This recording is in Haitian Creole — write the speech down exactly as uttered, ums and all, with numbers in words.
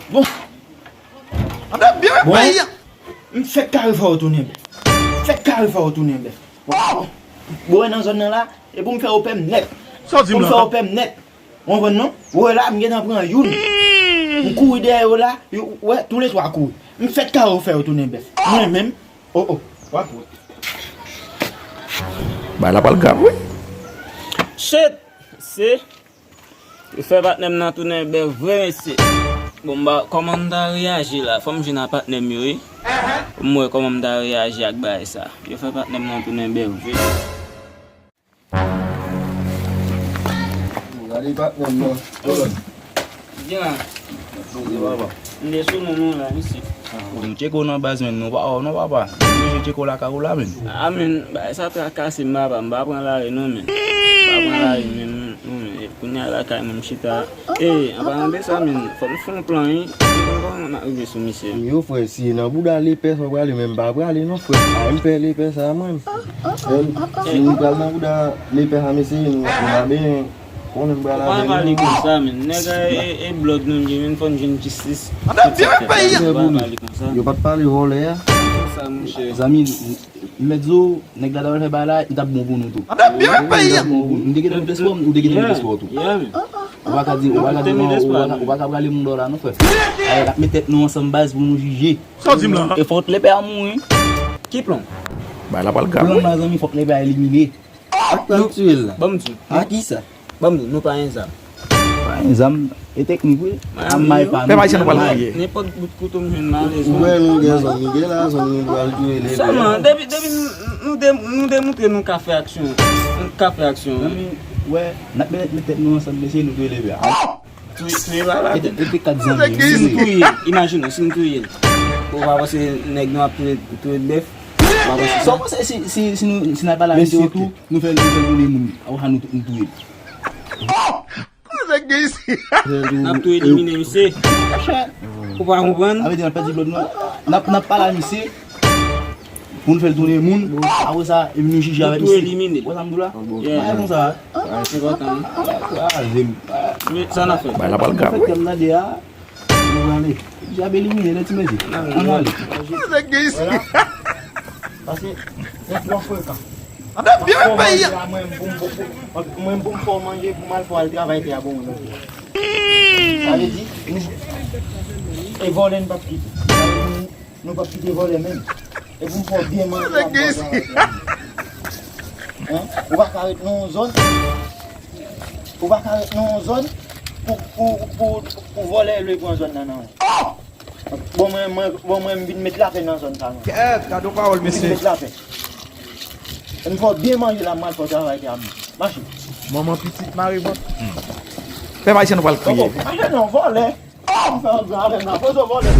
Bon. Ap byen wè peyi a. M fèk kare fè w tounen bèf. M fèk kare fè w tounen bèf. Bon, bon. Bon, wè nan zòn nan la, e pou m fè w pè m nèt. Sa w di m la? Pou m fè w pè m nèt. Ou konprann non? Ou wè la, m gentan pran youn. M kouri dèyè yo la, yo, wè, toulètwa kouri. M fèk kare fè yo tounen bèf. Mwen menm, oh, oh, w ap wè. Bagay la pral grav, wi. Shit! Se, yo fè patnè m nan tounen bèf vre, mesye. Bon, m pa, kòman m ta reyaji la? Fò m jwenn a patnè m yo, wi. Pou m wè kòman m ta reyaji ak bagay sa. Yo fè patnè m nan tounen bèf vre. Gade patnè m nan. Gen la. Poze, papa. M te sou nou, nou la, mesye. Nou tcheke w nan baz, men nou pa wè w non, papa. Nou oblije tcheke w lakay ou la, men. A, men, bagay sa trakase m, papa. M pa pran lari non, men. M pa pran lari, men, non, men. E kounye a lakay mwen, m chita. E, an palan de sa, men, fò m fè yon plan, wi. M pa konn kòman m ap rive sou misye. Yo, frè, si e nan bouda lepè sa w prale, men m pa prale non, frè. A, m pè lepè sa, mwen. Menm si nou pral nan bouda lepè sa, mesye, nou, nou pa benyen. Konnen m pral avè nou. Ou pa pale konsa, men. Nèg la e, e, e blòd nou ye, men fò n jwenn jistis. Ap byen wè peyi a. Ou pa pale konsa. Yo pa t pale vòlè a. Sa, monchè. Zanmi, m mèt di w, nèg la t ap fè bagay la, li t ap bon pou nou tou. Ap byen wè peyi a. M te gentan met lespwa, ou te gentan met lespwa tou. Ou pa ka di, ou pa ka di non, ou pa ka, ou pa ka prale moun dò la non, frè. Alò, n ap met tèt nou ansanm, baz, pou nou jije. Sa w di m la? E fòk lepè a mouri. Ki plan? Bagay la pral grav, wi. Plan nan, zanmi, fòk lepè a elimine. Ak plan tiye l la. Ban m di w. A kisa? Ban m di w, nou pa gen zam. Pa gen zam, e teknik, wi. Pèp ayisyen nou pral kriye. Nenpòt bout kouto m jwenn m alèz. Ou wè nou gen zòn, nou gen la zòn, nou pral touye lepè. Sèlman, depi, depi nou, nou de-, nou demontre nou ka fè aksyon. Nou ka fè aksyon. Zanmi, wè, n ap met, met tèt nou ansanm, mesye, nou touye lepè a. Touye, touye pa la. Mete, mete kat zanmi. Si n touye, imajine w, si n touye l. Ou pa panse nèg nou ap touye, touye bèf? Ou pa panse sa? Sa w panse si, si, si nou, si n al pale a misye tou, nou fè, nou fè l tounen moun? Ou sa nou, nou touye l? Kote nèg gen isi? N ap tou elimine misye. Ou pa konprann? Sa vle di n ap pèdi blòd nou. N ap, n ap pale a misye. Pou n fè l tounen moun, apre sa, epi nou jije avèk misye. Ou tou elimine. Wè sa m di w la? Yeah. Bagay konsa. Se kontan. Kraze m. Men sa n ap fè. Bagay la pral grav, wi. Fè kè m nan de a, nou prale. Djab elimine, lè ti mesye. Ann ale. Nèg gen isi. Paske, nèg twò frekan. Ap byen peyi a. Mwen, pou m, pou, pou, mwen, pou m fè w manje, pou m al fè w al travay tè a, bon, non. Sa vle di, nou, e vòlè n p ap kite. Nou p ap kite vòlè menm. E pou m fè w byen manje, w ap bò travay. Hein? Ou pa ka ret nan yon zòn. Ou pa ka ret nan yon zòn pou, pou, pou, pou vòlè lwe pran zòn nan, nan. Bon, mwen, mwen, bon, mwen, m vin met lapè nan zòn sa, non. Kèt, gade yon pawòl, mesye. M vin met lapè. E m fè w byen manje la, m al fè w travay tè a, mwen. Mache. Manman pitit mare vant. Pèp ayisyen nou pral kriye. Mache non, vòlè. M fè yon gran avè m la, poze w vòlè.